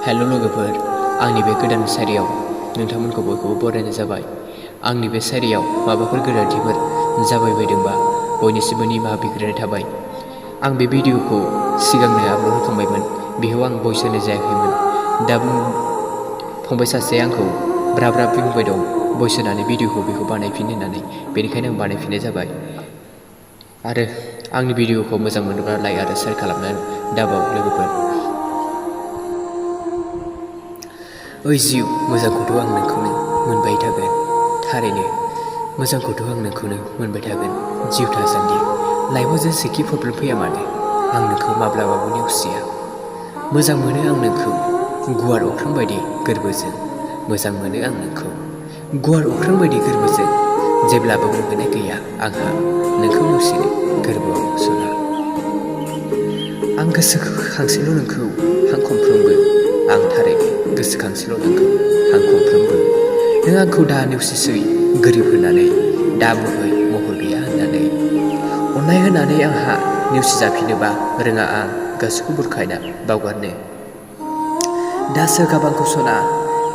हेल' लोगोफोर, आंनि बे गोदान सारियाव नोंथांमोनखौ बयखौबो बरायनाय जाबाय। आंनि बे सारियाव माबाफोर गोरोन्थिफोर जाबाय बायदोंबा बयनिसिमबो निमाहा बिग्रोनाय थाबाय। आं बे भिडिअखौ सिगांनो आपल'ड होखांबायमोन, बेयाव आं भइस होनाय जायाखैमोन। दा फंबाय सासे आंखौ ब्रा ब्रा बुंबाय दं भइस होनानै भिडिअखौ बेखौ बानायफिन होननानै, बेनिखायनो आं बानायफिननाय जाबाय। आरो आंनि भिडिअखौ मोजां मोनोब्ला लाइक आरो शेयार खालामनो दाबाव लोगोफोर। ओइ जिउ, मोजांखौथ' आं नोंखौनो मोनबाय थागोन, थारैनो मोजांखौथ' आं नोंखौनो मोनबाय थागोन। जिउ थासान्दि लाइफआव जेसेखि प्रब्लेम फैया मानो, आं नोंखौ माब्लाबाबो नेवसिया। मोजां मोनो आं नोंखौ गुवार अख्रां बायदि गोरबोजों, मोजां मोनो आं नोंखौ गुवार अख्रां बायदि गोरबोजों। जेब्लाबो मुगैनाय गैया आंहा नोंखौ नेवसिनो गोरबोआव सना। आं गोसोखांसेल' नोंखौ हां खनफ्रोमबो, आं थारैनो गोसोखांसेल' नोंखौ हां खनफ्रोमबो। नों आंखौ दा नेवसिसै गोरिब होननानै, दा मुङै महर गैया होननानै। अननाय होनानै आंहा नेवसिजाफिनोबा रोङा आं गोसोखौ बुरखायना बावगारनो। दा सोगाब आंखौ सना,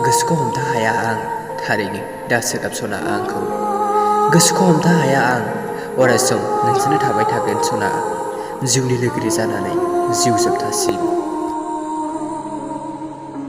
गोसोखौ हमथा हाया आं, थारैनो दा सोगाब सना आंखौ। गोसोखौ हमथा हाया आं, अरायसम नोंजोंनो थाबाय थागोन सना, जिउनि लोगोरि जानानै जिउ जोबजासिम।